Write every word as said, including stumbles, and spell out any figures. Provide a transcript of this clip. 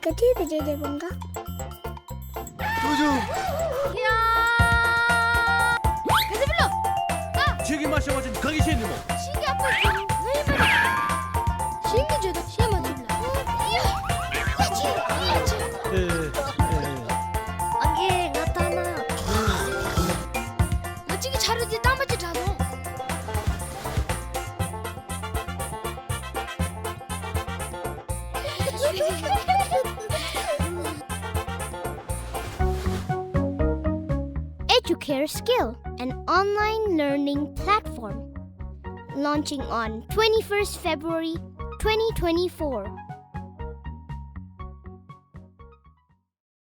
ད་ཐུག་པའི་རྗེས་དེ་བང་ག། ཏུ་ཅུ། ཡ། ག་ཟེར་བུ་ལོ། ཨ། ཁྱོད་ཀྱིས་མ་ཤེས་པ་ཅིན་ག་གིས་ཤེས་ནི་སྨོ། ཤིང་གི་ཨ་པོ་ཅིག་ང་ཡིན་པ། ཤིང་གི་བརྗོད་དོ་ཤེས་མ་ཐུབ་ལ། ཡ། ཡ་ཅི། ཡ་ཅི། ཨེ། ཨེ། ཨང་རྒས་ང་ལྟ་ན། ང་གཅིག་གི་ཆ་རོགས་འདི་གཏམ་པ་ཅིག་དྲག་ནོ། Educare Skill, an online learning platform, launching on twenty-first February twenty twenty-four.